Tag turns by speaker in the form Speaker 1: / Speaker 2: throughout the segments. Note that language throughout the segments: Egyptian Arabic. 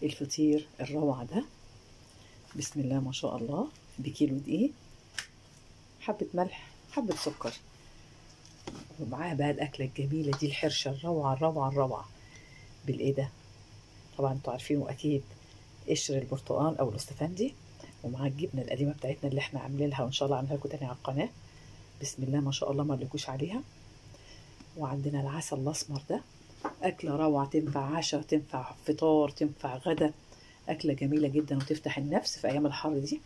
Speaker 1: الفطير الروعة ده. بسم الله ما شاء الله، بكيلو دقيق، حبه ملح، حبه سكر، ومعاها بقى الاكلة الجميلة دي، الحرشه الروعة الروعة الروعة بالايه ده. طبعا انتوا عارفينه اكيد، قشر البرتقال او الاستفندي، ومعاه الجبنة القديمة بتاعتنا اللي احنا عاملينها، وان شاء الله عاملها لكم تاني على القناة. بسم الله ما شاء الله، ما اقولكوش عليها. وعندنا العسل الاسمر ده، اكله روعه، تنفع عشاء، تنفع فطار، تنفع غدا، اكله جميلة جدا وتفتح النفس في ايام الحر دي.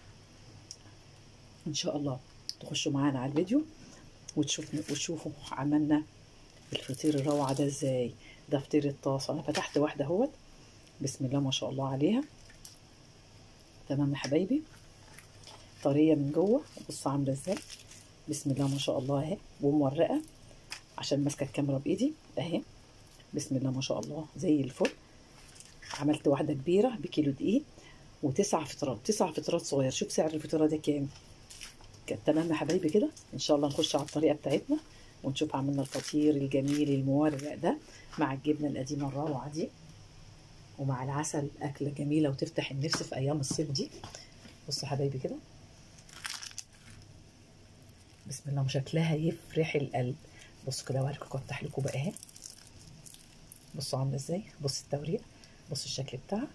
Speaker 1: ان شاء الله تخشوا معانا على الفيديو وتشوفوا عملنا الفطير الروعة ده ازاي. ده فطير الطاسه، انا فتحت واحدة اهوت، بسم الله ما شاء الله عليها. تمام يا حبايبي، طرية من جوه، بصوا عامله ازاي، بسم الله ما شاء الله اهي، ومورقه عشان ماسكه الكاميرا بايدي اهي. بسم الله ما شاء الله زي الفل. عملت واحدة كبيرة بكيلو دقيق وتسع فطرات، 9 فطرات صغير. شوف سعر الفطيره ده كام. تمام يا حبايبي كده، ان شاء الله نخش على الطريقة بتاعتنا ونشوف عملنا الفطير الجميل المورق ده مع الجبنة القديمة الروعة دي ومع العسل. اكله جميلة وتفتح النفس في ايام الصيف دي. بصوا حبايبي كده، بسم الله، شكلها يفرح القلب. بصوا كده، وهلكوا افتح لكم بقى اهي. بصوا عامله ازاي، بصوا التوريق، بصوا الشكل بتاعها.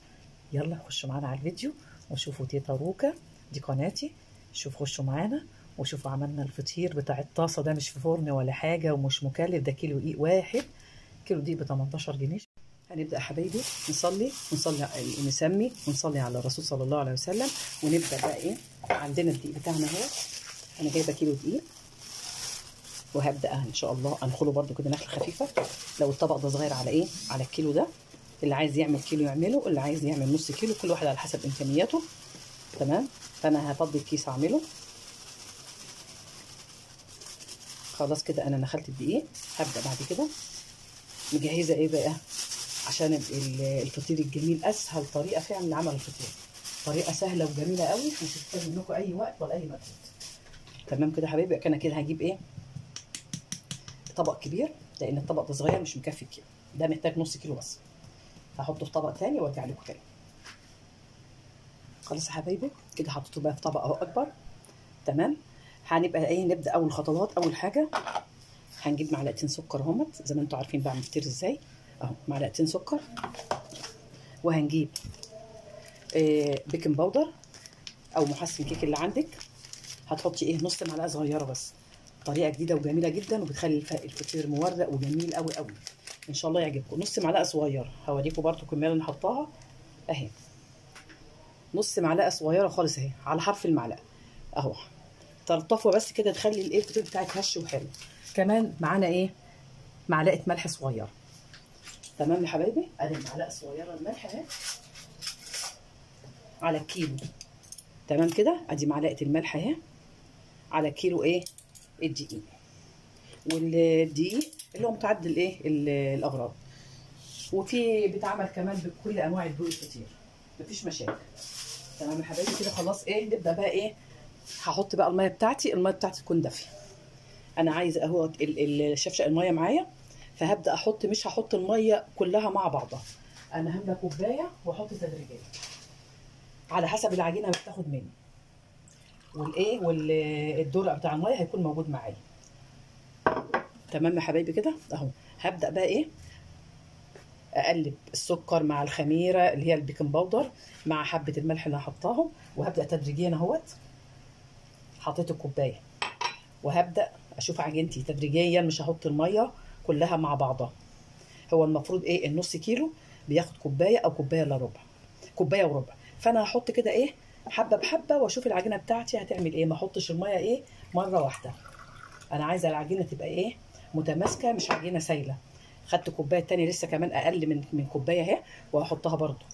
Speaker 1: يلا خشوا معانا على الفيديو وشوفوا تيتا روكا، دي قناتي. شوف، خشوا معانا وشوفوا عملنا الفطير بتاع الطاسه ده، مش في فرن ولا حاجة ومش مكلف. ده كيلو دقيق واحد، كيلو دقيق ب 18 جنيه. هنبدا يا حبايبي نصلي ونصلي نسمي ونصلي على الرسول صلى الله عليه وسلم، ونبدا بقى ايه. عندنا الدقيق بتاعنا اهو، انا جايبه كيلو دقيق، وهبدا ان شاء الله انخله برده كده نخله خفيفة. لو الطبق ده صغير على ايه، على الكيلو ده، اللي عايز يعمل كيلو يعمله، اللي عايز يعمل نص كيلو، كل واحد على حسب امكانياته. تمام، فانا هفضي الكيس اعمله. خلاص كده انا نخلت الدقيق. هبدا بعد كده مجهزة ايه بقى عشان الفطير الجميل. اسهل طريقه فعلا لعمل الفطير، طريقه سهلة وجميلة قوي، مش هتحتاج منكم اي وقت ولا اي مجهود. تمام كده يا حبايبي. انا كده هجيب ايه، طبق كبير، لان الطبق ده صغير مش مكفي الكيلو ده، محتاج نص كيلو بس. هحطه في طبق تاني وارجع لكم تاني. خلاص يا حبايبي كده حطيته بقى في طبق اهو اكبر. تمام، هنبقى ايه، نبدا اول خطوات. اول حاجة هنجيب معلقتين سكر اهمت، زي ما انتم عارفين بعمل فطير ازاي اهو، معلقتين سكر. وهنجيب baking powder او محسن كيك اللي عندك. هتحطي ايه، نص معلقه صغيرة بس. طريقه جديدة وجميلة جدا، وبتخلي الفطير مورق وجميل قوي قوي، ان شاء الله يعجبكم. نص معلقه صغيرة، هوريكم برده الكمية اللي نحطها اهي، نص معلقه صغيرة خالص اهي، على حرف المعلقة اهو. تلطفه بس كده، تخلي الايه الفطير بتاعك هش وحلو. كمان معانا ايه، معلقه ملح صغيرة. تمام يا حبايبي، ادي المعلقة الصغيرة الملح اهي على الكيلو. تمام كده، ادي معلقه الملح اهي على كيلو ايه الدقيق. والدقيق اللي هو متعدل ايه الاغراض، وفي بيتعمل كمان بكل انواع الدقيق الفطير، مفيش مشاكل. تمام يا حبايبي كده خلاص ايه، نبدا بقى ايه. هحط بقى المية بتاعتي، المية بتاعتي تكون دافيه. انا عايزه اهو الشفشق المية معايا، فهبدا احط، مش هحط المية كلها مع بعضها، انا هملى كوباية واحط تدريجيا على حسب العجينة ما بتاخد مني. والايه والدرع بتاع المية هيكون موجود معايا. تمام يا حبايبي كده اهو. هبدا بقى ايه، اقلب السكر مع الخميره اللي هي ال baking powder مع حبه الملح اللي هحطاهم، وهبدا تدريجيا اهوت. حطيت الكوباية وهبدا اشوف عجينتي تدريجيا، مش هحط المية كلها مع بعضها. هو المفروض ايه، النص كيلو بياخد كوباية او كوباية الا ربع، كوباية وربع. فانا هحط كده ايه حبه بحبه واشوف العجينة بتاعتي هتعمل ايه. ما احطش المية ايه مرة واحدة، انا عايزه العجينة تبقى ايه متماسكة، مش عجينه سايله. خدت كوباية تانية لسه كمان اقل من كوباية اهي، وهحطها برده.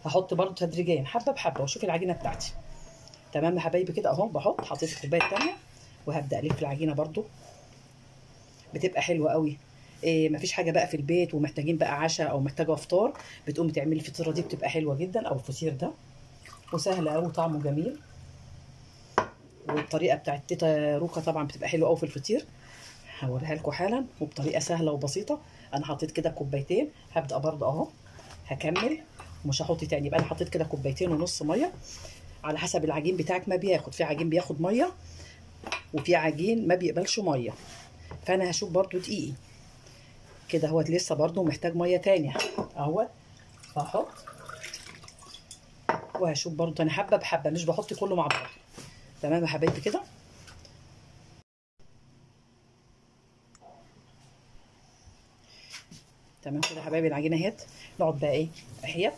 Speaker 1: هحط برده تدريجيا حبه بحبه واشوف العجينة بتاعتي. تمام يا حبايبي كده اهو، بحط، حطيت الكوباية الثانية وهبدا الف العجينة برده. بتبقى حلوة قوي. إيه مفيش حاجة بقى في البيت ومحتاجين بقى عشاء او محتاجه فطار، بتقوم تعملي الفطيره دي، بتبقى حلوة جدا، او الفطير ده، وسهلة قوي وطعمه جميل. والطريقة بتاعت تيتا روكا طبعا بتبقى حلوة قوي في الفطير. هوريها لكم حالا وبطريقة سهلة وبسيطة. انا حطيت كده كوبايتين، هبدا برده اهو هكمل. ومش هحط تاني. يبقى انا حطيت كده 2.5 كوباية مية على حسب العجين بتاعك ما بياخد، في عجين بياخد مية وفي عجين ما بيقبلش مية، فانا هشوف برده دقيقي كده اهوت لسه برده محتاج مية تاني اهوت، فهحط وهشوف برده انا حبه بحبه، مش بحط كله مع بعض. تمام يا حبايبي كده. تمام كده يا حبايبي العجينة اهيت. نقعد بقى ايه اهيت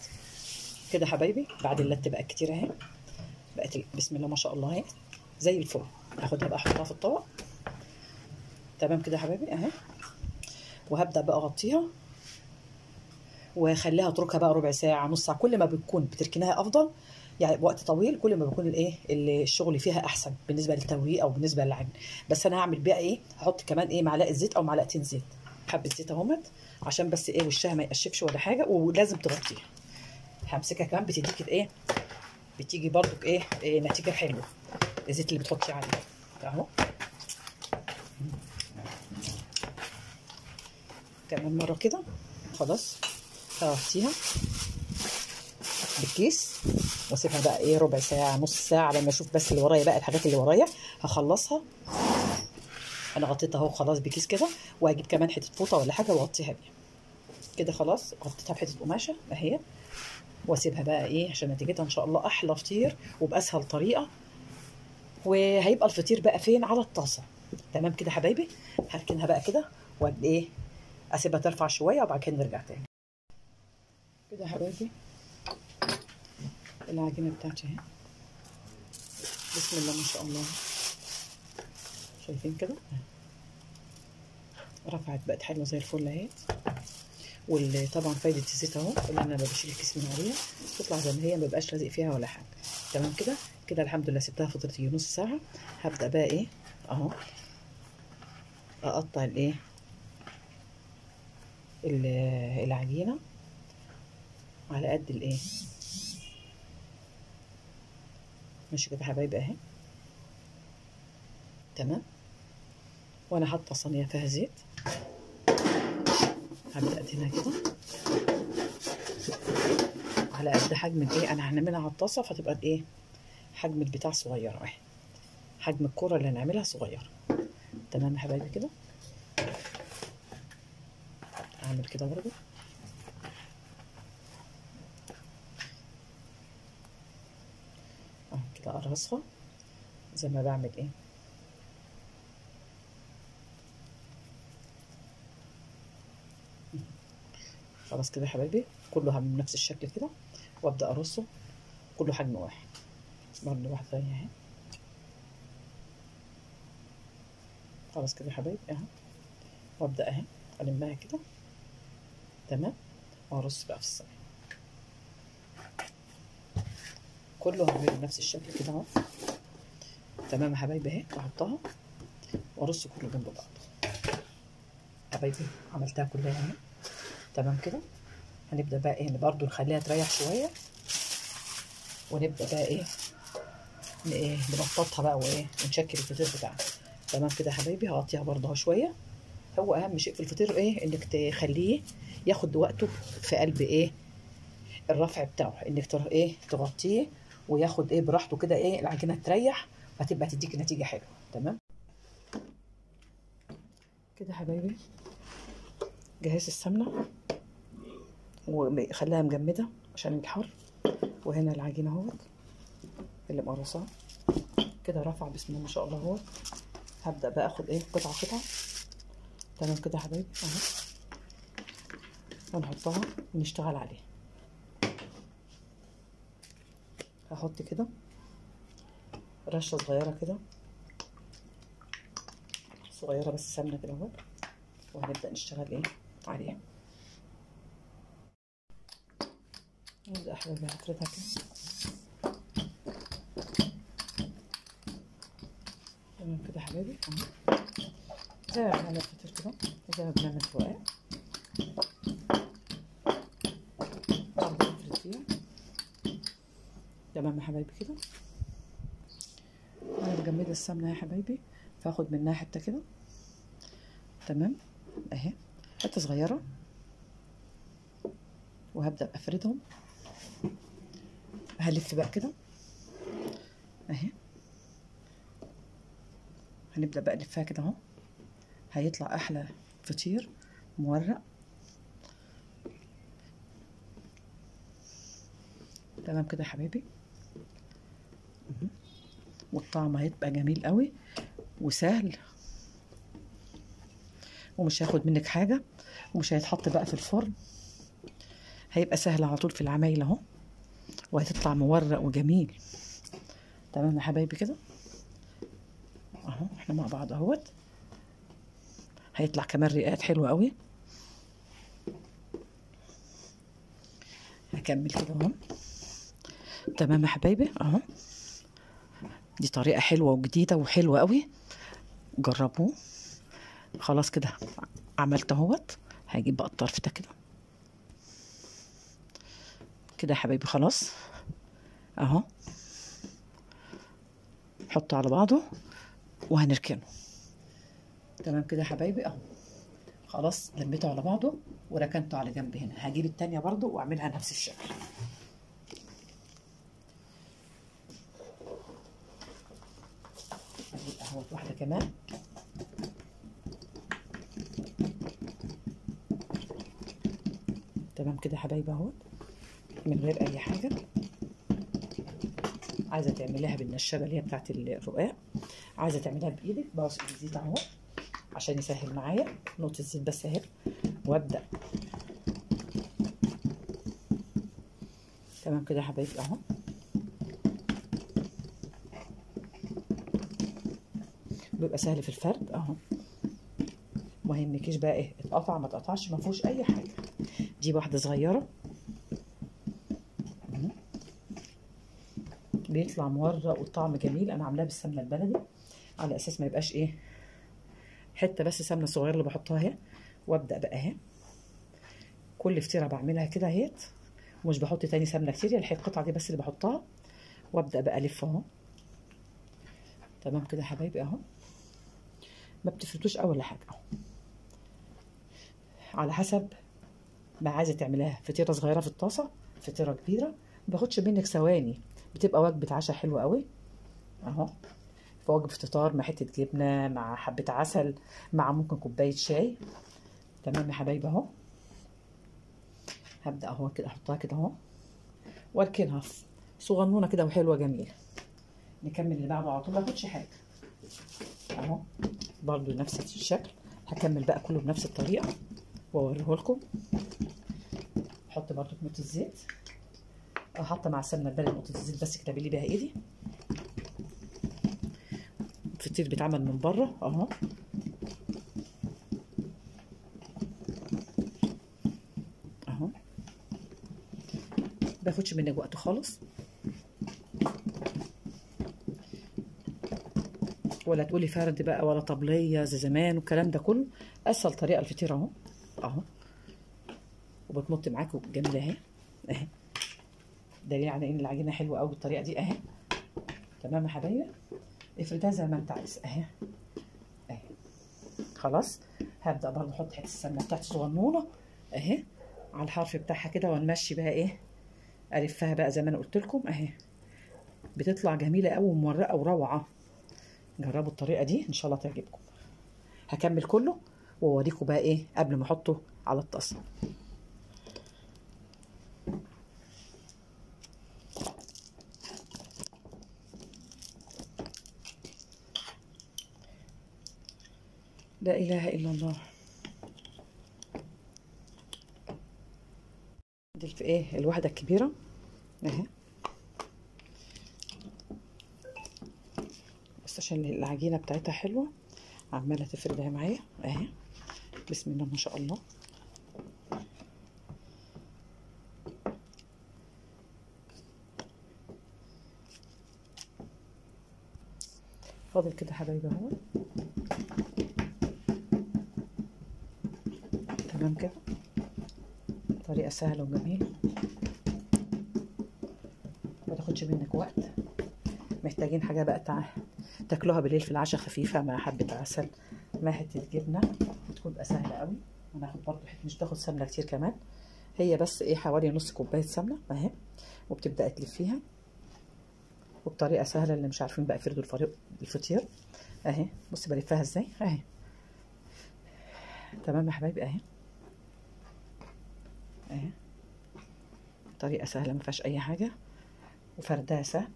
Speaker 1: كده يا حبايبي، بعد اللت بقى كتير اهي، بقت بسم الله ما شاء الله اهي زي الفل. هاخدها بقى احطها في الطبق. تمام كده يا حبايبي اهي، وهبدا بقى اغطيها واخليها اتركها بقى ربع ساعة نص ساعة، كل ما بتكون بتركناها افضل، يعني وقت طويل كل ما بيكون الايه الشغل فيها احسن بالنسبة للتوريق او بالنسبة للعجن. بس انا هعمل بقى ايه، هحط كمان ايه معلقه زيت او معلقتين زيت، حبه زيت اهوت عشان بس ايه وشها ما يقشفش ولا حاجة، ولازم تغطيها. همسكها كمان بتديك ايه، بتيجي برضك ايه نتيجة حلوة الزيت اللي بتحطيه عليه اهو. كمان مرة كده خلاص هغطيها بالكيس واسيبها بقى ايه ربع ساعة نص ساعة لما اشوف بس اللي ورايا بقى، الحاجات اللي ورايا هخلصها. انا غطيتها اهو خلاص بكيس كده، وهجيب كمان حتة فوطه ولا حاجة واغطيها بيها كده. خلاص غطيتها بحته قماشة اهي، واسيبها بقى ايه عشان نتيجتها ان شاء الله احلى فطير وباسهل طريقه. وهيبقى الفطير بقى فين؟ على الطاسه. تمام كده حبايبي، هركنها بقى كده وايه اسيبها ترفع شوية وبعد كده نرجع تاني. كده يا حبايبي العجينة بتاعتي اهي بسم الله ما شاء الله، شايفين كده رفعت بقت حلوة زي الفل اهي. وطبعا فايده الزيت اهو اللي انا بشيل الكيس من عليها تطلع زي ما هي، ما بيبقاش لازق فيها ولا حاجة. تمام كده كده الحمد لله. سبتها فترة نص ساعة. هبدا بقى ايه اهو اقطع الايه العجينة على قد الايه. ماشي كده يا حبايبي اهي. تمام، وانا حاطه صينية فيها زيت، هبدا ادهنها كده على قد حجم الايه انا هنعملها على الطاسه، فتبقى ايه حجم البتاع صغير اهي، حجم الكره اللي هنعملها صغير. تمام يا حبايبي كده، اعمل كده برضه. اهو كده اقرصها زي ما بعمل ايه. خلاص كده يا حبايبي كله هعمل بنفس الشكل كده، وابدا ارصه كله حجم واحد. برضه واحدة ثانية اهي. خلاص كده يا حبايبي اهو، وابدا اهي المها كده. تمام، وارص بقى في الصينية كله هعمله بنفس الشكل كده اهو. تمام يا حبايبي اهي، واحطها وارص كله جنب بعض. حبايبي عملتها كلها اهي. تمام كده، هنبدا بقى ايه برضو نخليها تريح شوية، ونبدا بقى ايه نبططها بقى وايه ونشكل الفطير بتاعنا. تمام كده يا حبايبي، هغطيها برضو اهو شوية. هو اهم شيء في الفطير ايه انك تخليه ياخد وقته في قلب ايه الرفع بتاعه، انك ايه تغطيه وياخد ايه براحته كده، ايه العجينة تريح، هتبقى تديك نتيجة حلوة. تمام كده يا حبايبي، جهزت السمنة وخليها مجمده عشان الحر. وهنا العجينة اهوت اللي مقرصاها كده رفع بسم الله ما شاء الله اهوت. هبدا بقى اخد ايه قطعه قطعه. تمام كده يا حبايبي اهو، ونحطها ونشتغل عليها. هحط كده رشه صغيرة كده صغيرة بس سمنه كده اهو، وهنبدا نشتغل ايه عليها. نبدا يا حبايبي هفردها كده. تمام كده يا حبايبي اهو، زي ما بنعمل فطير كده وزي ما بنعمل رقاق برضه نفرد فيها. تمام يا حبايبي كده، انا مجمده السمنة يا حبايبي، فاخد منها حتة كده. تمام اهي حتة صغيرة، وهبدا افردهم. هلف بقى كده اهي، هنبدأ بقى نلفها كده اهو، هيطلع احلى فطير مورق. تمام كده يا حبايبي، والطعم هيبقى جميل قوي وسهل، ومش هياخد منك حاجة، ومش هيتحط بقى في الفرن، هيبقى سهل على طول في العمايل اهو، وهتطلع مورق وجميل. تمام يا حبايبي كده اهو، احنا مع بعض اهوت. هيطلع كمان رقات حلوة قوي. هكمل كده اهو. تمام يا حبايبي اهو، دي طريقه حلوة وجديدة وحلوه قوي، جربوه. خلاص كده عملت اهوت. هجيب بقى الطرف ده كده كده يا حبايبي، خلاص اهو، حطه على بعضه وهنركنه. تمام كده يا حبايبي اهو، خلاص لميته على بعضه وركنته على جنب هنا. هجيب التانية برضو واعملها نفس الشكل. هجيب اهوت واحدة كمان. تمام كده يا حبايبي اهوت، من غير اي حاجة. عايزة تعمليها بالنشابة اللي هي بتاعت الرقاق، عايزة تعمليها بايدك، بعصر الزيت اهو عشان يسهل معايا، نقطة الزيت بس اهي، وابدأ. تمام كده يا حبايبي اهو. بيبقى سهل في الفرد اهو، ما يهمكيش بقى ايه اتقطع ما اتقطعش، ما فيهوش اي حاجة. دي واحدة صغيرة، بيطلع مورق والطعم جميل. انا عاملاه بالسمنه البلدي على اساس ما يبقاش ايه، حتة بس سمنه صغيرة اللي بحطها اهي. وابدا بقى اهي، كل فطيره بعملها كده اهيت، ومش بحط تاني سمنه كتير، يعني القطعة دي بس اللي بحطها. وابدا بقى الف اهو. تمام كده يا حبايبي اهو، ما بتفرطوش اول حاجة اهو، على حسب ما عايزه تعمليها، فطيره صغيرة في الطاسه، فطيره كبيرة، ما باخدش منك ثواني، بتبقى وجبة عشاء حلوة قوي اهو. في وجبة فطار مع حتة جبنه، مع حبه عسل، مع ممكن كوباية شاي. تمام يا حبايبي اهو. هبدا اهو كده احطها كده اهو واركنها صغنونه كده وحلوه جميلة. نكمل اللي بعده على طول، ما اخدش حاجة اهو، برضو نفس الشكل. هكمل بقى كله بنفس الطريقة واوريه لكم. احط برضو نقطة الزيت، حاطه مع السمنة البلدي نقطة الزيت بس كده بلي بيها ايدي. الفطير بيتعمل من بره اهو. اهو باخدش منك وقت خالص، ولا تقولي فرد بقى ولا طبليه زي زمان والكلام ده كله. اسهل طريقه الفطير اهو اهو، وبتمط معاكم جميلة اهي اهي. دليل على ان العجينة حلوة قوي بالطريقة دي اهي. تمام يا حبايبي، افردها زي ما انت عايز اهي اهي. خلاص هبدا برضه احط حتة السمنة بتاعتي صغنونه اهي على الحرف بتاعها كده، ونمشي بقى ايه، الفها بقى زي ما انا قلت لكم اهي. بتطلع جميلة قوي ومورقه وروعه. جربوا الطريقة دي ان شاء الله تعجبكم. هكمل كله واوريكم بقى ايه قبل ما احطه على الطاسه. لا اله الا الله. دي في ايه الواحدة الكبيرة اهي، بس عشان العجينة بتاعتها حلوة عماله تفردها معايا اهي. بسم الله ما شاء الله. فاضل كده حبايبي اهو. تمام كده، طريقه سهلة وجميلة، ما تاخدش منك وقت. محتاجين حاجة بقى تاكلوها بالليل في العشاء خفيفة مع حبه عسل مع حتة جبنه، بتكون بقى سهلة قوي. وناخد برضو حتة، مش تاخد سمنه كتير كمان هي بس ايه حوالي نص كوباية سمنه اهي، وبتبدأ تلفيها وبطريقة سهلة. اللي مش عارفين بقى يفردوا الفطير اهي، بصي بلفها ازاي اهي. تمام يا حبايبي اهي اهي، طريقه سهلة ما فيهاش اي حاجة، وفردها سهل.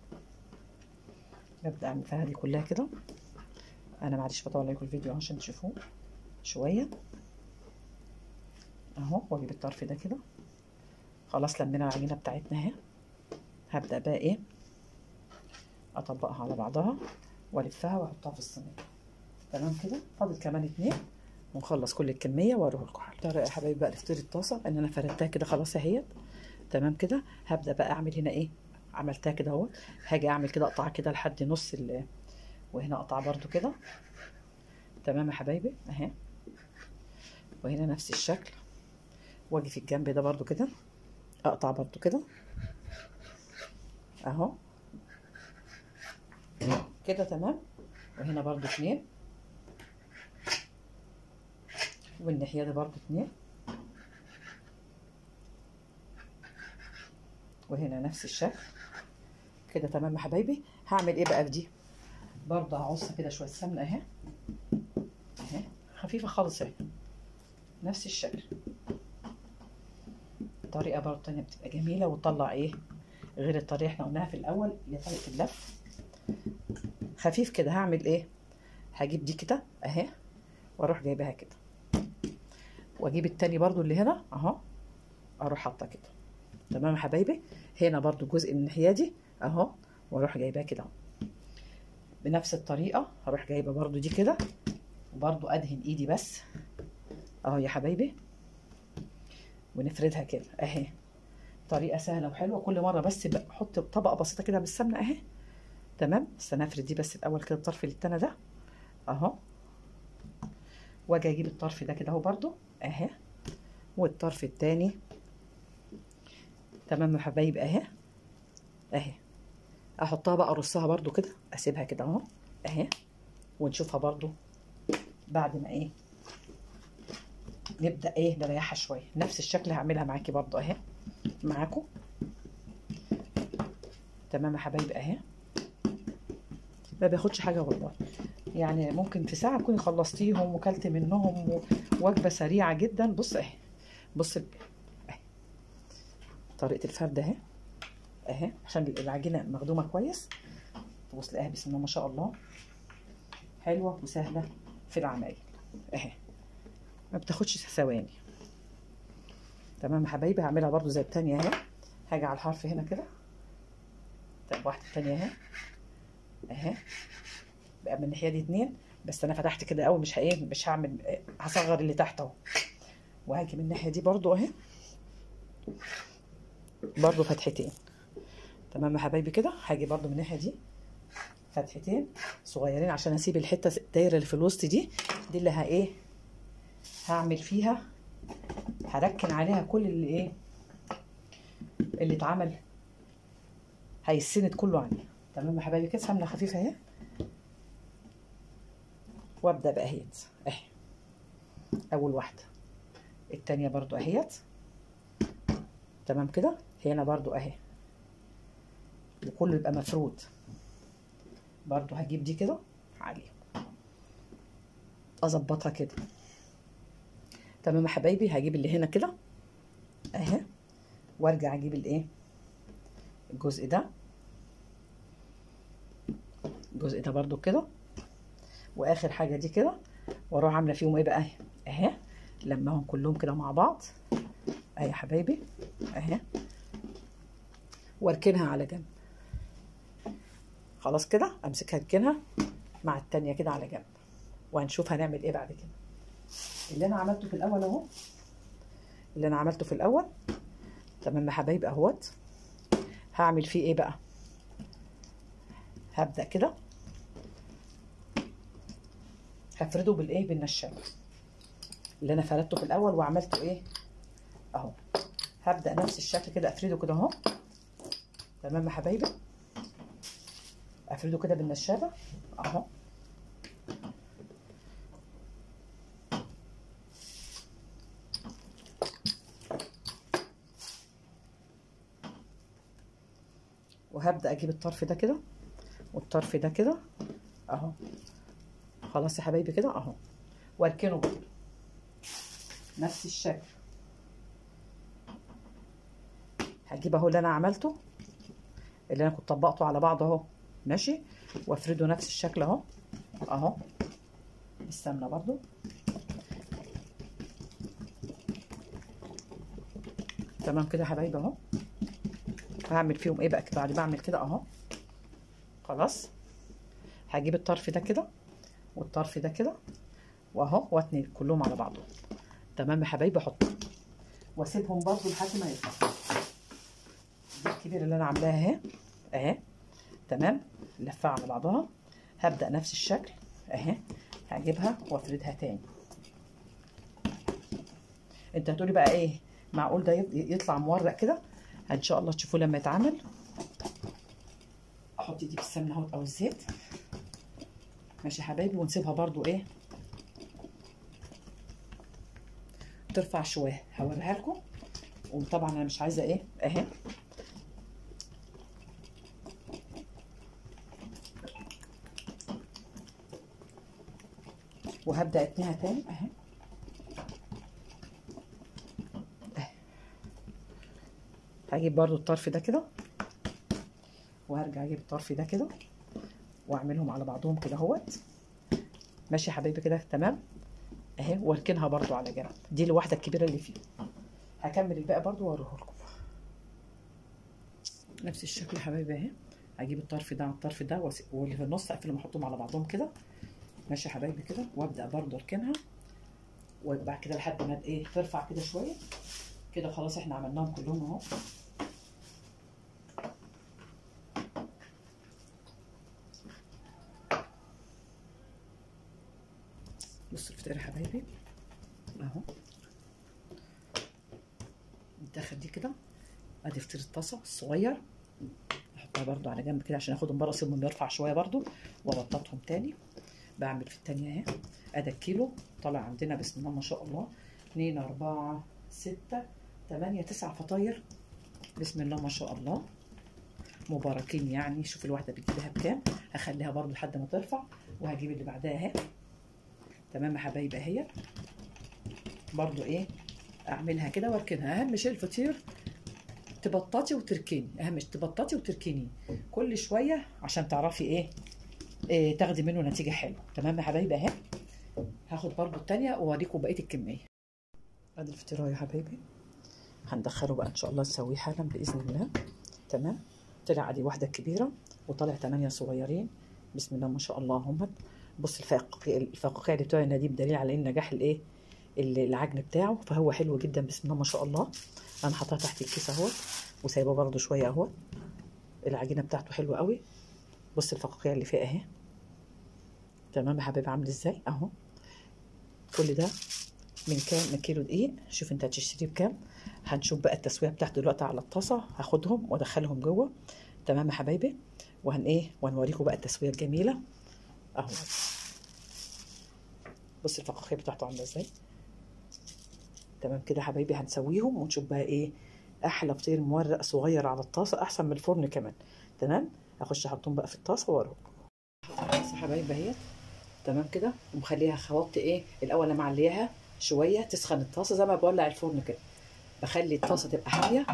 Speaker 1: ببدا اعمل فيها دي كلها كده. انا معلش بطول عليكم الفيديو عشان تشوفوه شوية اهو. واجيب الطرف ده كده، خلاص لمينا العجينة بتاعتنا اهي. هبدا بقى ايه اطبقها على بعضها والفها واحطها في الصينية. تمام كده، فاضل كمان 2 ونخلص كل الكمية واوريه لكم. طريقه يا حبايبي بقى لفطير الطاسه ان انا فردتها كده خلاص اهيت. تمام كده، هبدا بقى اعمل هنا ايه، عملتها كده اهو. هاجي اعمل كده اقطع كده لحد نص وهنا اقطع برده كده. تمام يا حبايبي اهي، وهنا نفس الشكل. واجي في الجنب ده برده كده اقطع برده كده اهو كده. تمام، وهنا برده 2، والناحية دي برده 2، وهنا نفس الشكل كده. تمام يا حبايبي. هعمل ايه بقى في دي؟ برده هعص كده شوية سمنه اهي اهي، خفيفة خالص اهي، نفس الشكل. طريقه برده تانية بتبقى جميلة وتطلع ايه غير الطريقة احنا قلناها في الاول، هي طريقه اللف خفيف كده. هعمل ايه؟ هجيب دي كده اهي واروح جايباها كده، واجيب التاني برده اللي هنا اهو اروح حاطه كده. تمام يا حبايبي. هنا برده جزء من الناحية دي اهو واروح جايباه كده اهو بنفس الطريقة. هروح جايبه برده دي كده، وبرده ادهن ايدي بس اهو يا حبايبي، ونفردها كده اهي. طريقه سهلة وحلوه. كل مرة بس بحط طبقه بسيطة كده بالسمنه اهي. تمام، بس انا افرد دي بس الاول كده الطرف التاني ده اهو، واجي اجيب الطرف ده كده اهو برده اهي، والطرف التاني. تمام يا حبايبي اهي اهي. احطها بقى ارصها برده كده، اسيبها كده اهو اهي، ونشوفها برده بعد ما ايه نبدا ايه نريحها شوية. نفس الشكل هعملها معاكي برده اهي معاكم. تمام يا حبايبي اهي. ما بياخدش حاجة والله، يعني ممكن في ساعة تكوني خلصتيهم وكلت منهم، وجبة سريعة جدا. بص اهي، بص اهي طريقه الفرد اهي اهي، عشان العجينة مخدومة كويس. تبص لها بسم الله ما شاء الله، حلوة وسهلة في العمايل اهي، ما بتاخدش ثواني. تمام يا حبايبي. هعملها برده زي التانية اهي. هاجي على الحرف هنا كده، طب واحدة تانية اهي اهي، بقى من الناحية دي 2 بس. انا فتحت كده قوي، مش ايه مش هعمل، هصغر اللي تحت اهو. وهاجي من الناحية دي برده اهي، برده فتحتين. تمام يا حبايبي كده. هاجي برده من الناحية دي فتحتين صغيرين عشان اسيب الحتة الدايرة اللي في الوسط دي، دي اللي ها ايه هعمل فيها، هركن عليها كل اللي ايه اللي اتعمل، هيسند كله عليها. تمام يا حبايبي كده. سمنه خفيفة اهي، وابدا بقى اهيت اهي اول واحدة، التانية برضو اهيت. تمام كده. هنا برضو اهي، وكله يبقى مفرود. برضو هجيب دي كده عليهم اظبطها كده. تمام يا حبايبي. هجيب اللي هنا كده اهي، وارجع اجيب الايه الجزء ده، الجزء ده برضو كده، واخر حاجة دي كده، واروح عامله فيهم ايه بقى اهي اهي، لماهم كلهم كده مع بعض اهي يا حبايبي اهي، واركنها على جنب. خلاص كده امسكها اركنها مع التانية كده على جنب، وهنشوف هنعمل ايه بعد كده. اللي انا عملته في الاول اهو، اللي انا عملته في الاول. تمام يا حبايبي اهوت. هعمل فيه ايه بقى؟ هبدأ كده هفرده بالايه بالنشابه اللي انا فردته في الاول وعملته ايه اهو. هبدأ نفس الشكل كده افرده كده اهو. تمام يا حبايبي، افرده كده بالنشابه اهو. وهبدا اجيب الطرف ده كده والطرف ده كده اهو. خلاص يا حبايبي كده اهو، واركنه برضه نفس الشكل. هجيب اهو اللي انا عملته، اللي انا كنت طبقته على بعض اهو، ماشي، وافرده نفس الشكل اهو اهو بالسمنه برضو. تمام كده يا حبايبي اهو. هعمل فيهم ايه بقى بعد ما اعمل كده اهو؟ خلاص هجيب الطرف ده كده والطرف ده كده واهو، واتني كلهم على بعضهم. تمام يا حبايبي، احطهم واسيبهم برضو لحد ما يطلعوا. دي الكبيرة اللي انا عاملاها اهي اهي، تمام، لفها على بعضها. هبدأ نفس الشكل اهي، هجيبها وافردها تاني. انت هتقولي بقى ايه، معقول ده يطلع مورق كده؟ ان شاء الله تشوفوه لما يتعمل. احط دي بالسمنه اهوت او الزيت، ماشي يا حبايبي، ونسيبها برضو ايه ترفع شوية، هوريها لكم. وطبعا انا مش عايزه ايه اهي، وهبدا اتنيها تاني اهي اهي. هجيب برضو الطرف ده كده، وهرجع اجيب الطرف ده كده واعملهم على بعضهم كده اهوت، ماشي يا حبايبي كده تمام اهي، واركنها برضو على جنب. دي الواحدة الكبيرة اللي فيه. هكمل الباقي برضو واوريه لكم نفس الشكل يا حبايبي اهي. هجيب الطرف ده على الطرف ده، واللي في النص اقفلهم واحطهم على بعضهم كده، ماشي يا حبايبي كده، وابدا برضو اركنها، وبعد كده لحد ما ايه ترفع كده شوية كده. خلاص احنا عملناهم كلهم اهو. بصوا الفطير يا حبايبي اهو، ندخل دي كده. ادي فطير الطاسه الصغير، احطها برضو على جنب كده عشان اخدهم بره، اسيبهم يرفع شوية برضو وابططهم تاني. بعمل في التانية اهي. ادي الكيلو طالع عندنا بسم الله ما شاء الله 2 4 6 8 9 فطاير بسم الله ما شاء الله، مباركين يعني. شوف الواحدة بتجيبها بكام. هخليها برضو لحد ما ترفع، وهجيب اللي بعدها اهي. تمام يا حبايبي اهي برضو ايه اعملها كده واركنها. اهم شيء الفطير تبططي وتركيني، اهم شيء تبططي وتركيني كل شوية عشان تعرفي ايه تاخدي منه نتيجة حلوة. تمام يا حبايبي اهي. هاخد برضو الثانية واوريكم بقية الكمية. ادي الفطيره يا حبايبي، هندخله بقى ان شاء الله نسويه حالا باذن الله. تمام، طلع ادي واحدة كبيرة وطلع 8 صغيرين بسم الله ما شاء الله هم. بص الفقاقيع اللي بتوع دي بدليل على ان نجاح الايه العجن بتاعه، فهو حلو جدا بسم الله ما شاء الله. انا حاطاها تحت الكيس اهوت وسايباه برده شوية اهوت. العجينة بتاعته حلوة قوي. بص الفقاقيع اللي فيها اهي. تمام يا حبايبي، عامل ازاي اهو. كل ده من كام؟ من كيلو دقيق. شوف انت هتشتريه بكام. هنشوف بقى التسوية بتاعته دلوقتي على الطاسه. هاخدهم وادخلهم جوه. تمام يا حبايبي، وهن ايه وهنوريكم بقى التسوية الجميلة اهو. بص الفقاقيع بتاعته عامله ازاي. تمام كده يا حبايبي، هنسويهم ونشوف بقى ايه احلى فطير مورق صغير على الطاسه، احسن من الفرن كمان. تمام، اخش احطهم بقى في الطاسه واوريكم. خلاص يا حبايبي اهي تمام كده، ومخليها خلطت ايه الاول، انا معلياها شوية تسخن الطاسه زي ما بولع الفرن كده، بخلي الطاسه تبقى حامية،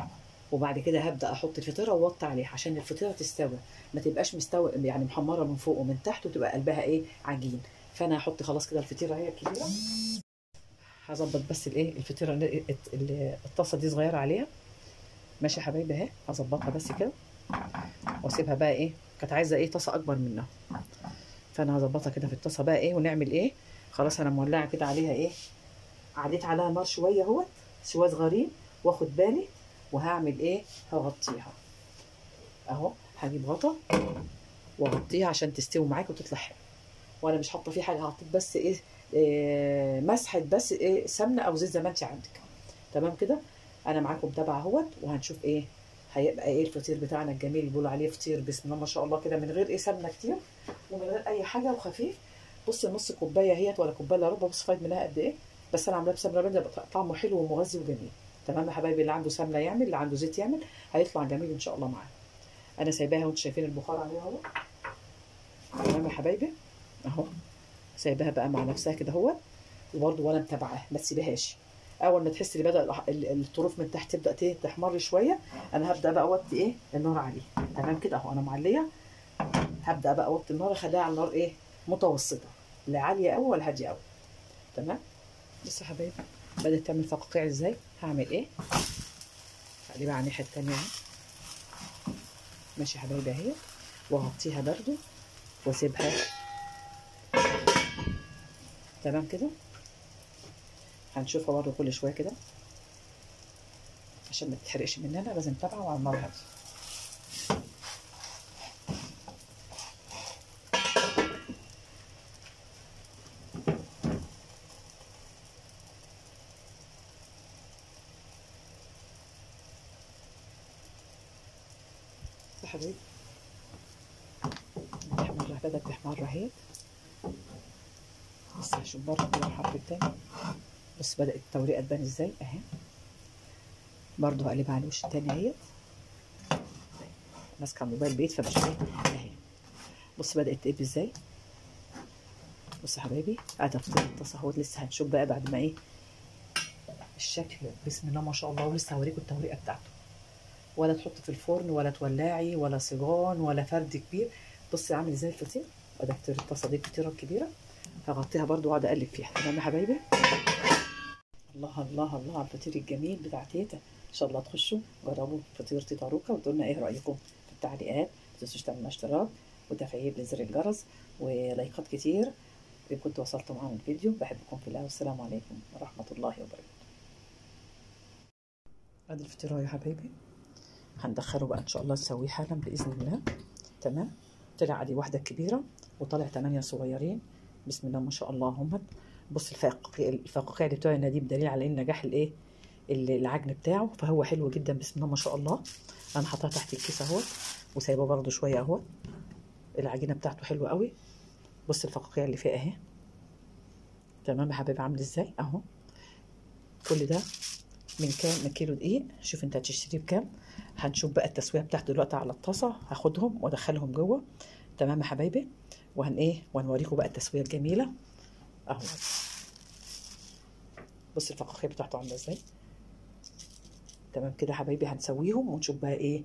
Speaker 1: وبعد كده هبدا احط الفطيره واوطي عليها عشان الفطيره تستوي، ما تبقاش مستوي يعني محمرة من فوق ومن تحت وتبقى قلبها ايه عجين. فانا هحط خلاص كده الفطيره هي الكبيرة. هظبط بس الايه الفطيره، الطاسه دي صغيرة عليها. ماشي يا حبايبي اهي، هظبطها بس كده واسيبها بقى ايه، كانت عايزه ايه طاسه اكبر منها، فانا هظبطها كده في الطاسه بقى ايه ونعمل ايه. خلاص انا مولعه كده عليها ايه، عديت عليها نار شوية اهوت، شوية صغيرين، واخد بالي وهعمل ايه، هغطيها اهو. هجيب غطا واغطيها عشان تستوي معاك وتطلع حلو. وانا مش حاطه فيه حاجة، حطيت بس ايه، مسحه بس ايه سمنه او زيت زي ما انت عندك. تمام كده، انا معاكم متابعه اهوت، وهنشوف ايه هيبقى ايه الفطير بتاعنا الجميل اللي بيقولوا عليه فطير بسم الله ما شاء الله كده، من غير ايه سمنه كتير ومن غير اي حاجة وخفيف. بصي نص كوباية اهيت ولا كوباية الا ربع، بص فايد منها قد ايه، بس انا عاملاه بسمنه بلدي طعمه حلو ومغذي وجميل. تمام يا حبايبي، اللي عنده سمنه يعمل، اللي عنده زيت يعمل، هيطلع جميل ان شاء الله معانا. انا سايباها وانتوا شايفين البخار عليها اهو. تمام يا حبايبي اهو، سايباها بقى مع نفسها كده اهو، وبرده وانا متابعاها ما تسيبهاش. اول ما تحس ان بدا الطروف من تحت تبدا تحمر شوية، انا هبدا بقى اوطي ايه النار عليه. تمام كده اهو، انا معليه. هبدا بقى اوطي النار، اخليها على النار ايه متوسطه، لا عالية قوي ولا هادية قوي. تمام. بصوا يا حبايبي بدات تعمل فقاقيع ازاي. هعمل ايه؟ هقلبها على الناحية الثانية اهي. ماشي يا حبايبي اهي، واغطيها برده واسيبها. تمام كده. هنشوفها برده كل شوية كده عشان ما تتحرقش مننا، لازم تبعه وعلى النار هادية. يا حبايبي تحمر، بدأت تحمر اهي. بس هشوف بره كده الحرف التاني. بس بدأت التوريقه تبان ازاي اهي. برضو هقلبها على الوش التاني اهي. ماسكه الموبايل بيت فمش ايه اهي. بص بدأت تقب ازاي. بص يا حبايبي قاعدة في الطاسه اهوت، لسه هنشوف بقى بعد ما ايه الشكل. بسم الله ما شاء الله. ولسه هوريكم التوريقه بتاعته. ولا تحط في الفرن ولا تولعي ولا صيجان ولا فرد كبير. بصي عامل ازاي الفطير. ادي فطير الطاسه دي الفطيره الكبيرة، هغطيها برده واقعد اقلب فيها. تمام يا حبايبي. الله الله الله على الفطير الجميل بتاع تيتا. ان شاء الله تخشوا جربوا فطير تيتا روكا وتقولوا لنا ايه رايكم في التعليقات. ما تنسوش تعملوا اشتراك وتفعيل لزر الجرس ولايكات كتير. إن كنت وصلتوا معانا الفيديو. بحبكم في الله، والسلام عليكم ورحمة الله وبركاته. ادي الفطيره يا حبايبي، هندخله بقى ان شاء الله نسويه حالا باذن الله. تمام. طلع ادي واحدة كبيرة وطلع 8 صغيرين. بسم الله ما شاء الله هم. بص الفقاقيع اللي بتوع دي بدليل على ان نجاح الايه العجن بتاعه، فهو حلو جدا بسم الله ما شاء الله. انا حاطاها تحت الكيس اهوت وسايباه برده شوية اهوت. العجينة بتاعته حلوة قوي. بص الفقاقيع اللي فيها اهي. تمام يا حبايبي عامل ازاي اهو. كل ده من كام؟ من كيلو دقيق. شوف انت هتشتريه بكام. هنشوف بقى التسوية بتاعته دلوقتي على الطاسه. هاخدهم وادخلهم جوه. تمام يا حبايبي. وهن ايه وهنوريكم بقى التسوية الجميلة اهو. بص الفقاقيع بتاعته عامله ازاي. تمام كده يا حبايبي. هنسويهم ونشوف بقى ايه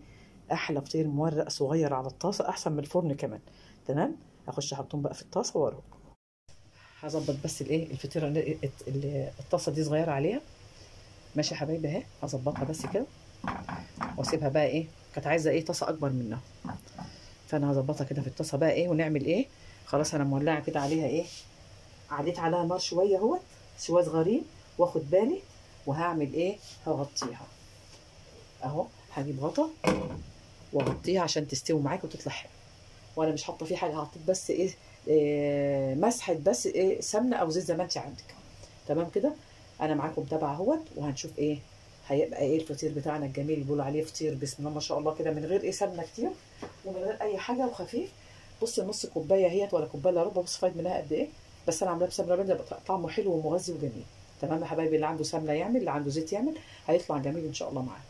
Speaker 1: احلى فطير مورق صغير على الطاسه، احسن من الفرن كمان. تمام. هخش احطهم بقى في الطاسه واوريكم. هظبط بس الايه الفطيره، الطاسه دي صغيرة عليها. ماشي يا حبايبي اهي. هظبطها بس كده واسيبها بقى ايه. كانت عايزه ايه طاسه اكبر منها، فانا هظبطها كده في الطاسه بقى ايه ونعمل ايه. خلاص انا مولعه كده عليها ايه، عديت عليها نار شوية اهوت، شوية صغيرين، واخد بالي. وهعمل ايه، هغطيها اهو. هجيب غطا واغطيها عشان تستوي معاك وتطلع حلو. وانا مش حاطه فيه حاجة، حطيت بس ايه، مسحه بس ايه سمنه او زيت زي ما انت عندك. تمام كده. انا معاكم متابعه اهوت، وهنشوف ايه هيبقى ايه الفطير بتاعنا الجميل اللي بيقولوا عليه فطير بسم الله ما شاء الله كده، من غير ايه سمنه كتير ومن غير اي حاجة وخفيف. بص نص كوباية اهيت ولا كوباية الا ربع. بص فايد منها قد ايه، بس انا عاملاه بسمنه بلدي طعمه حلو ومغذي وجميل. تمام يا حبايبي. اللي عنده سمنه يعمل، اللي عنده زيت يعمل، هيطلع جميل ان شاء الله معاه.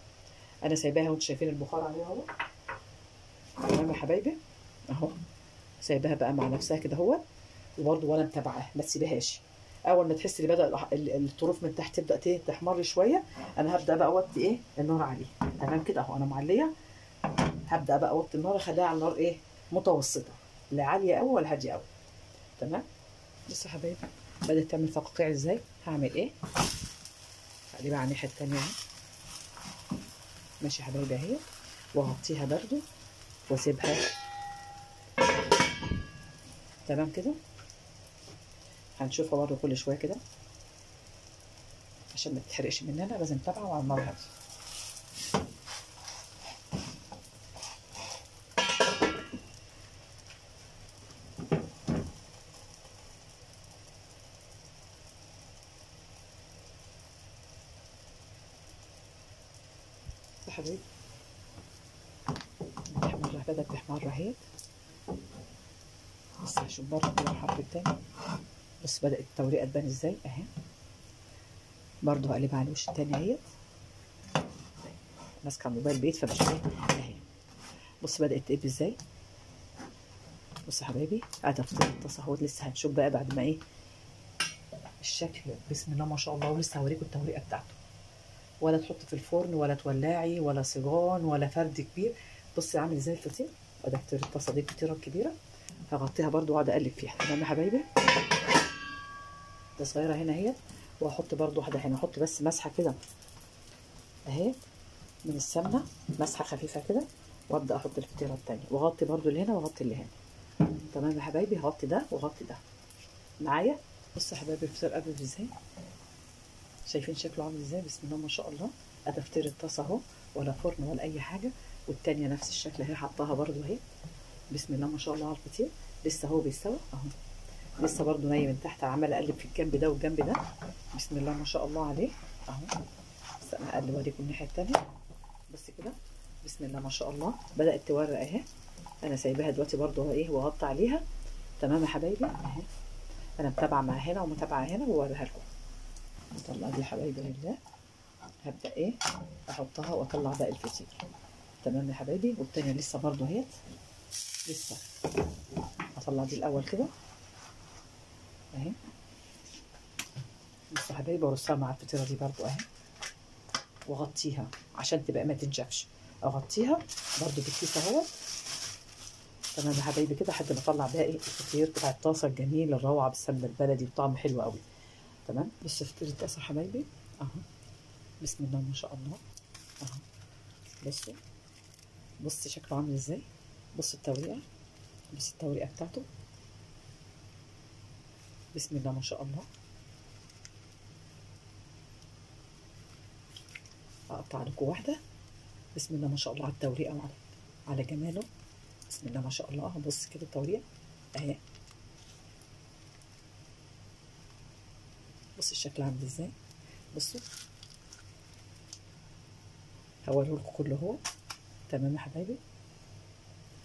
Speaker 1: انا سايباها وانتوا شايفين البخار عليها اهو. تمام يا حبايبي اهو. سايباها بقى مع نفسها كده اهو، وبرده وانا متابعاها ما تسيبهاش. اول ما تحس ان بدا الطروف من تحت تبدا تحمر شوية، انا هبدا بقى اوطي ايه النار عليه. تمام كده اهو. انا معليه. هبدا بقى اوطي النار، اخليها على النار ايه متوسطه، لا عالية قوي ولا هادية قوي. تمام. بصوا يا حبايبي بدات تعمل فقاقيع ازاي. هعمل ايه، هقلبها على الناحية الثانية اهي. ماشي يا حبايبي اهي، واغطيها برده واسيبها. تمام كده. هنشوفها برده كل شوية كده عشان ما تتحرقش مننا، لازم تبعه وعلى النار هادية. يا حبايبي تحمر، بدأت تحمر اهي. بس هشوف بره كده الحرف التاني. بص بدأت التوريقه تبان ازاي اهي. برضو هقلبها على الوش التاني اهي. ماسكه الموبايل بيت فمش ايه اهي. بص بدات تقب ازاي. بصوا يا حبايبي ادي فطير الطاسه اهوت، لسه هنشوف بقى بعد ما ايه الشكل بسم الله ما شاء الله. ولسه هوريكم التوريقه بتاعته، ولا تحط في الفرن ولا تولعي ولا صيجان ولا فرد كبير. بصي عامل ازاي الفطير. ادي فطير الطاسه دي الفطيره الكبيرة هغطيها برده واقعد اقلب فيها. تمام يا حبايبي. ده صغيرة هنا اهي، واحط برده واحدة هنا. احط بس مسحه كده اهي من السمنة، مسحه خفيفة كده، وابدا احط الفطيره الثانية، واغطي برده اللي هنا واغطي اللي هنا. تمام يا حبايبي. هغطي ده واغطي ده معايا. بصوا يا حبايبي الفطير قبل ازاي، شايفين شكله عامل ازاي بسم الله ما شاء الله. ادي فطير الطاسه اهو، ولا فرن ولا اي حاجة. والتانية نفس الشكل اهي، حطاها برده اهي بسم الله ما شاء الله على الفطير. لسه هو بيستوي اهو، لسه برده نايم من تحت، عمال اقلب في الجنب ده والجنب ده بسم الله ما شاء الله عليه اهو. بس انا اقلب اوريكم الناحية التانية بس كده بسم الله ما شاء الله. بدات تورق اهي، انا سايباها دلوقتي برده ايه واغطي عليها. تمام يا حبايبي اهي، انا متابعه مع هنا ومتابعة هنا ووريها لكم. اطلع دي يا حبايبي لله، هبدا ايه احطها واطلع باقي الفطير. تمام يا حبايبي. والتانية لسه برده اهيت، لسه اطلع دي الاول كده اهي. بصوا يا حبايبي وارصها مع الفطيره دي برده اهي، واغطيها عشان تبقى ما تنشفش. اغطيها برده بالكيس اهوت. تمام يا حبايبي كده لحد ما اطلع باقي الفطير بتاع الطاسه الجميل الروعة بالسمنه البلدي وطعم حلو قوي. تمام. بصوا فطير الطاسه يا حبايبي اهو بسم الله ما شاء الله اهو. بصوا بصي شكله عامل ازاي. بصوا التوريقه، بصوا التوريقه بتاعته بسم الله ما شاء الله. اقطع لكم واحدة بسم الله ما شاء الله على التوريقه وعلى على جماله بسم الله ما شاء الله اهو. بص كده التوريقه اهي، بص الشكل عامل ازاي. بصوا هوريه لكم كله اهو. تمام يا حبايبي.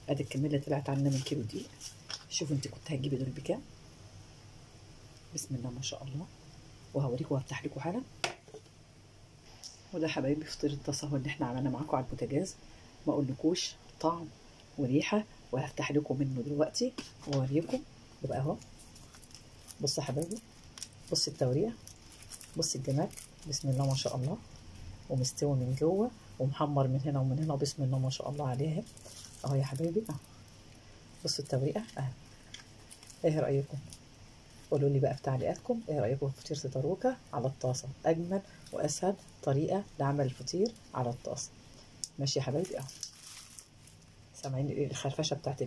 Speaker 1: ادي الكمية اللي طلعت عندنا من كيلو دقيق. شوفوا انت كنت هتجيبي دول بكام بسم الله ما شاء الله. وهوريكم وهفتح لكم حالا. وده حبايبي فطير الطاسه هو اللي احنا عملناه معاكم على البوتاجاز، ما اقولكوش طعم وريحه، وهفتح لكم منه دلوقتي واوريكم. يبقى اهو بصوا يا حبايبي، بص التوريقه، بص الجمال بسم الله ما شاء الله، ومستوي من جوه ومحمر من هنا ومن هنا بسم الله ما شاء الله عليها اهو يا حبايبي اهو. بصوا التوريقه اهي. ايه رايكم؟ قولوا لي بقى في تعليقاتكم ايه رايكم في فطيره تاروكه على الطاسه، اجمل واسهل طريقه لعمل الفطير على الطاسه. ماشي يا حبايبي اهو. سامعين الخرفشه بتاعت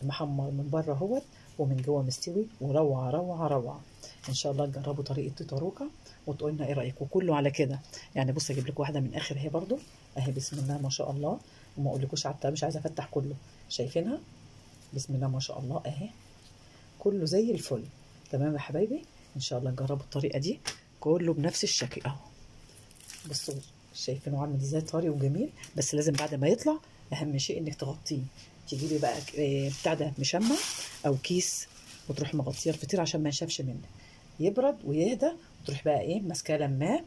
Speaker 1: المحمر من بره اهوت ومن جوه مستوي، وروعه روعه روعه. ان شاء الله تجربوا طريقه تاروكه وتقولوا لنا ايه رايكم. وكله على كده يعني. بص اجيب لكم واحدة من اخر اهي برده اهي بسم الله ما شاء الله. وما اقولكوش على التمام، مش عايزه افتح كله. شايفينها بسم الله ما شاء الله اهي، كله زي الفل. تمام يا حبايبي. ان شاء الله نجربوا الطريقة دي كله بنفس الشكل اهو. بصوا شايفينه عامل ازاي، طري وجميل. بس لازم بعد ما يطلع اهم شيء انك تغطيه، تجيبي بقى بتاع ده مشمع او كيس وتروح مغطيه الفطير عشان ما ينشفش منك، يبرد ويهدى. وتروح بقى ايه ماسكاه لماه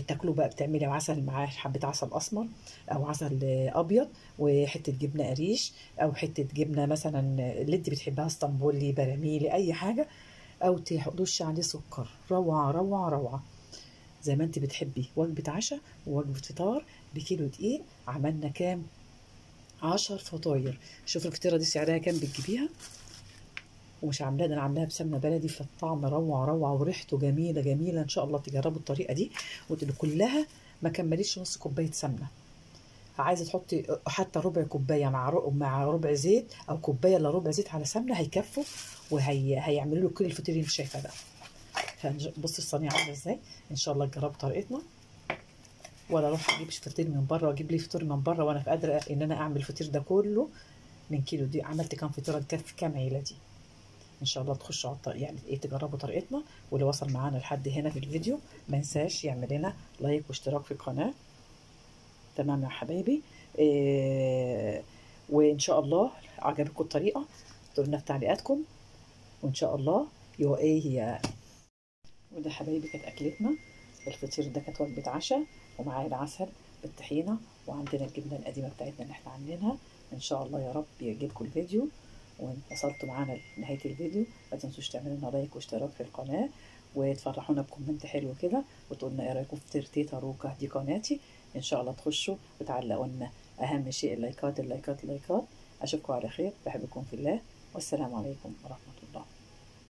Speaker 1: تاكلوه بقى. بتعملي عسل معاه، حبه عسل اسمر او عسل ابيض، وحتة جبنه قريش او حتة جبنه مثلا اللي انت بتحبها، اسطنبولي براميلي اي حاجة، او ترش عليه سكر. روعه روعه روعه زي ما انت بتحبي. وجبة عشاء ووجبه فطار بكيلو دقيق. عملنا كام؟ 10 فطاير. شوف الفطيره دي سعرها كام بتجيبيها، ومش عاملاها ده انا عاملاها بسمنه بلدي، فالطعم روعه روعه وريحته جميلة جميلة. ان شاء الله تجربوا الطريقة دي. وكلها ما كملتش نص كوباية سمنه. عايزه تحطي حتى ربع كوباية مع ربع زيت، او كوباية الا ربع زيت على سمنه، هيكفوا وهيعملوا له كل الفطير اللي انت شايفاه ده. فبصي الصينية عامله ازاي. ان شاء الله تجربوا طريقتنا، ولا اروح اجيب فطير من بره واجيب لي فطير من بره وانا قادرة ان انا اعمل الفطير ده كله من كيلو دي. عملت كام فطيره تكفي كام عيله دي؟ ان شاء الله تخشوا على الطريق يعني ايه تجربوا طريقتنا. واللي وصل معانا لحد هنا في الفيديو ما ينساش يعمل لنا لايك واشتراك في القناة. تمام يا حبايبي. وان شاء الله عجبتكم الطريقة تقولوا لنا في تعليقاتكم، وان شاء الله ايه هي. وده حبايبي كانت اكلتنا الفطير ده، كانت وجبة عشاء ومعاه العسل بالطحينه وعندنا الجبنة القديمة بتاعتنا اللي احنا عاملينها. ان شاء الله يا رب يعجبكم الفيديو، وان وصلتوا معانا لنهاية الفيديو ما تنسوش تعملوا لنا like واشتراك في القناة، وتفرحونا ب comment حلو كده، وتقولنا ايه رايكم في تيتا روكا، دي قناتي. ان شاء الله تخشوا وتعلقوا لنا، اهم شيء اللايكات اللايكات اللايكات. اشوفكم على خير، بحبكم في الله، والسلام عليكم ورحمة الله.